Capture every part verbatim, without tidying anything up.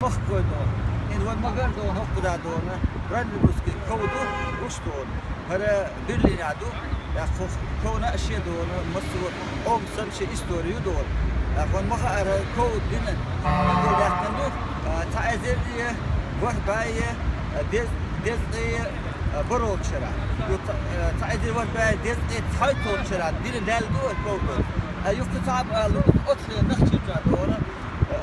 Вахкой дона. Ин ван магар дона, хӀокху да дона. Бранденбургский ков ду, уш дона. ХӀара Берлинехь ду. Я хо-, ковна аша дона, массо а къоман шен истори ю дона. Я ван ма хаара ков дина. Ков даьккхина ду. А, цхьа эзар ворхӀ бӀе, а, дез-, дезткъе, а, баролчара. Ю ца-, а, цхьа эзар ворхӀ бӀе дезткъе цхьайтталгӀачара дина даьлла ду ков дона. А, юха цхьа а ала, оцу хенахь Нохчийчохь дона.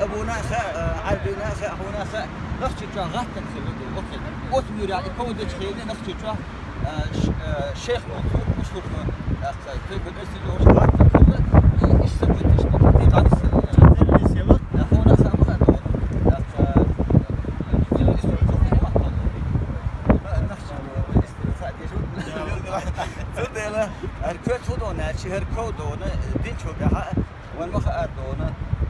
Абуна а хаьа, Ӏарбина а хаьа, хьуна а хаьа, Нохчийчохь гӀаттам хилла ду, окей. Оцу муьрехь и ков дечу хенахь Нохчийчохь, а, ш-, а, шайх Мансур, Мансур, а, кхай, тайпа дерсий йолуш гӀаттам хилла, и иштта события, иштта тӀе дӀанисса. А, хьуна а хаьа, ма хаьа, а, а, а, цундела, хӀара коьрта хӀун дона, аьлча, хӀара ков дона, динчул тӀаьхьа, Вайн ма хаара дона,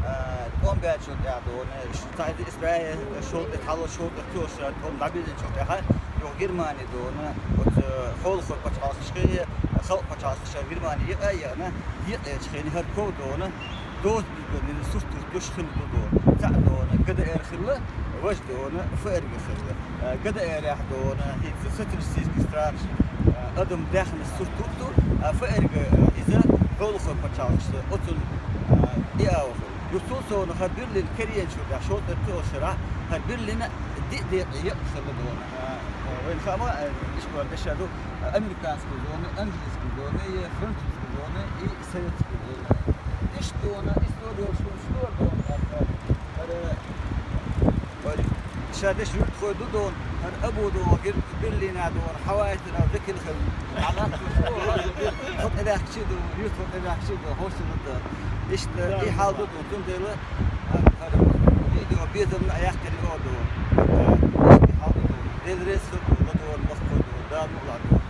а, тӀом баьчул тӀаьхьа дона, ш-, цхьа эзар исс бӀе шовзткъе цхьалла, шовзткъе кхоьллачу шарахь тӀом дӀабиллинчул тӀаьхьа, юха Германи дона, оцу хьолахой пачхьалкхашкахь, халкъ пачхьалкхашкахь Германи йикъа а йикъна, йикъечу хенахь хӀара ков дона, доза билгалдина сурт-турташ хилла ду дона. Цхьаъ дона, ГДР хилла, важа дона, ФРГ хилла. Э, ГДР-ехь дона, хӀинца социалистический странаш, э, адам даьхна сурт-турт ду, а ФРГ, э, иза хьолахой пачхьалкхашца, оцунна, э, и а вахана. Юха цул совнаха Берлин карийначул тӀаьхьа шовзткъе кхоьллачу шарахь, хӀара Берлин диъ декъе екъна хилла дона. Э, вайна хаама, э, ишколехь дешна ду, э, американский зона, английский зона, э, французский зона, и советский зона. Иштта дона, истори йолуш хӀуманаш лора дона, тӀаккха, хӀара Ша деш юьртахой ду дона, хӀара Абу дона, Берлина дона, хьавайтина декина хила. Хьалат тхо тӀедаьхкича ду, юьртахо тӀедаьхкича ду, хӀоршна ду. Иштта и хьал ду дона, цундела хӀара видео безамна а яккхина йо дона. Иштта и хьал ду дона. Дела реза хила дона, ладогӀарна баккхой дона, Дала мукъалахь дона.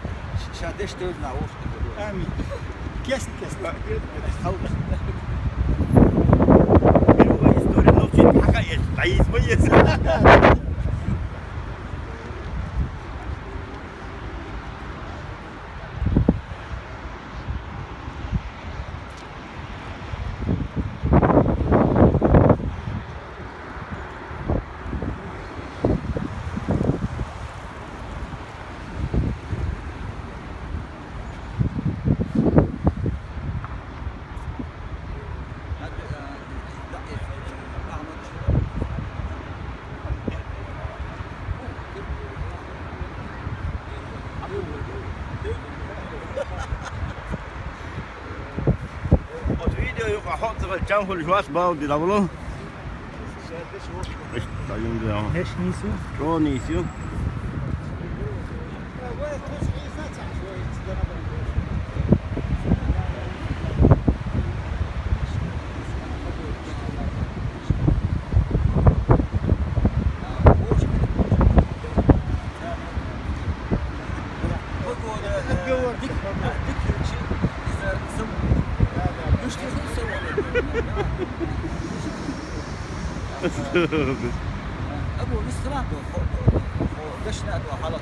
Ша деш девзина вовшах ду дона. Амин. Кест, кест. Хьал. Мировая история научить, пока есть, а есть, есть. Оцу видео юкъа хьо ца хилча, чам хуьлуш вац, бала ди дӀавало. Иштта дӀаюнга. Хеш нийса ю? ЧӀогӀа нийса ю. Абу, вис хилан ду, хо, хо, хо, дашна ду хьала.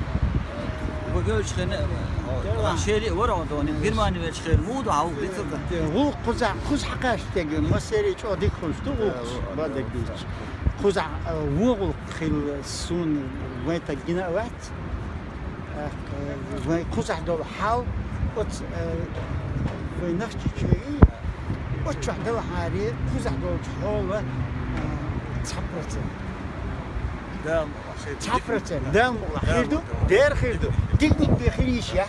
Ву велчхена, хо, шери вара он ду, Германи велчхена, муду хьал, дицата. ГӀуллакх кхуза, кхуза хьакхаш тега, массери чӀо дика хуш ду, гӀуллакх, ба дегдич. Кхуза, а, ву гӀуллакх хил сун, вай тагина вац. Вай кхузахь долу хьал, оцу, э, вай Нохчийчоьнан, оцу чохь делахьара, кхузахь долчу хьолан, э, цхьа процент. Цхьа процент. Дала мукъалахь хир ду, дера хир ду. Диканиг бен хир йиш яц.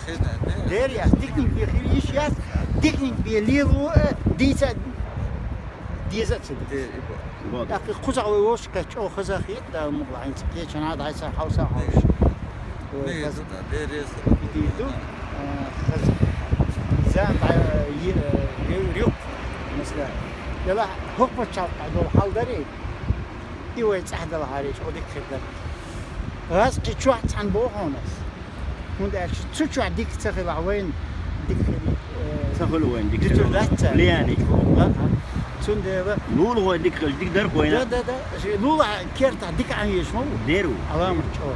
Дера яц, диканиг бен хир йиш яц. Диканиг бен лело а, дийца а деза а ца деза. ТӀаккха кхузахь вай вовшахкхетча, чӀогӀа хаза хета, Дала мукъалахь, хӀинца кхечанхьа дӀасса хьовса хьовсуш. Вай хаза. Дийр ду, а, хаза. Зама дӀа, е-, е-, юккъе, масала. Делахь хӀокху пачхьалкхехь долу хьал дарий? И вай цӀахь далахьара, чӀогӀа дика хир дара. ГӀазкхи чохь цхьаьна боху хьуна ас. ХӀунда аьлча цу чохь дика ца хилахь, вайна дика хир, э, ца хуьлу вайна дика дитур хир. Дац цара. Влияние чу. А, а. Цундела лулахой дика хилча, дика дара вайна. Да, да, да. Ши лула кертахь дика Ӏан веш ма ву. Деру. Аламат чӀо.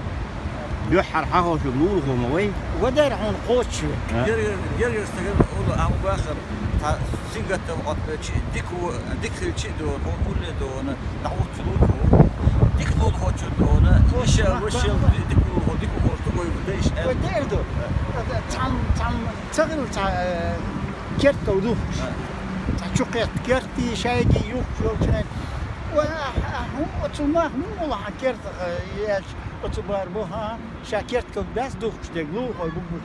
Дуьххьара хьахошург лулахо ма вай. Ва дера хьуна кхочуш ве. А? Гер-, гер-, гергара стагана улу Ӏан бахар, цхьа сингаттам Ӏотбечи, дика ву, дика хилчи а дона, хьуна улле дона, дӀахӀутту лулахо. Дика лула Вошел, дика, дика, дика, дика, дика. Вай дерду. Цхьан, цхьан цагӀил ца, э, керт ков ду. Ца чукхет керти шайги юх шел чай. Ва, а, а, ху, оцу мах, ху, ла керт, э, яч, оцу бар бу, ха, ша керт ков дас дух, дег лу, хой бу, бу.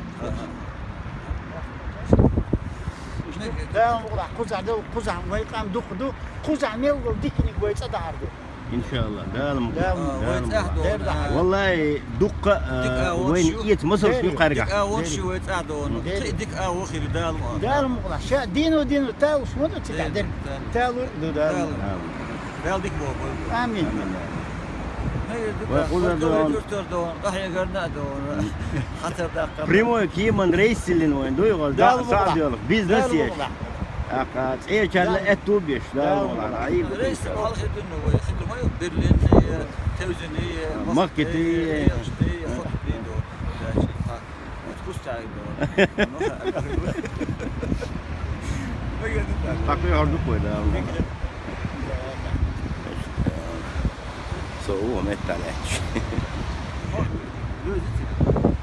Да, ла, куза, да, куза, вай къам дух ду, куза мел гол дикни вай цӀа дагьар ду. Иншалла, Дала мукъ лахь. Дала мукъ лахь. Дерда. Валлай, дуккха, а, вайна эца масалш юкъарга. Дика а вон шу вай цӀа дона. Дерда. Дика а вон хир Дала мукъ лахь. Дала мукъ лахь. Ша дино, дино, талуш ма ду цига дер. Талур ду Дала. Дала дика бо. Амин. Амин. Вай кузар дона. Дуртар дона. Къахьегар на дона. Хатар даккха. Прямой киман рейсилин вайн дуй гъал. Дала мукъ лахь. Бизнес еш. Аха, цӀечарна этту беш, да, валла, айиб. Рейс халхи дунна вай, хиду май, Берлин, Тевзини, Махкити, Махкити, Хотти, до. Кустай до. Такой орду кой, да. Со, у, метталач.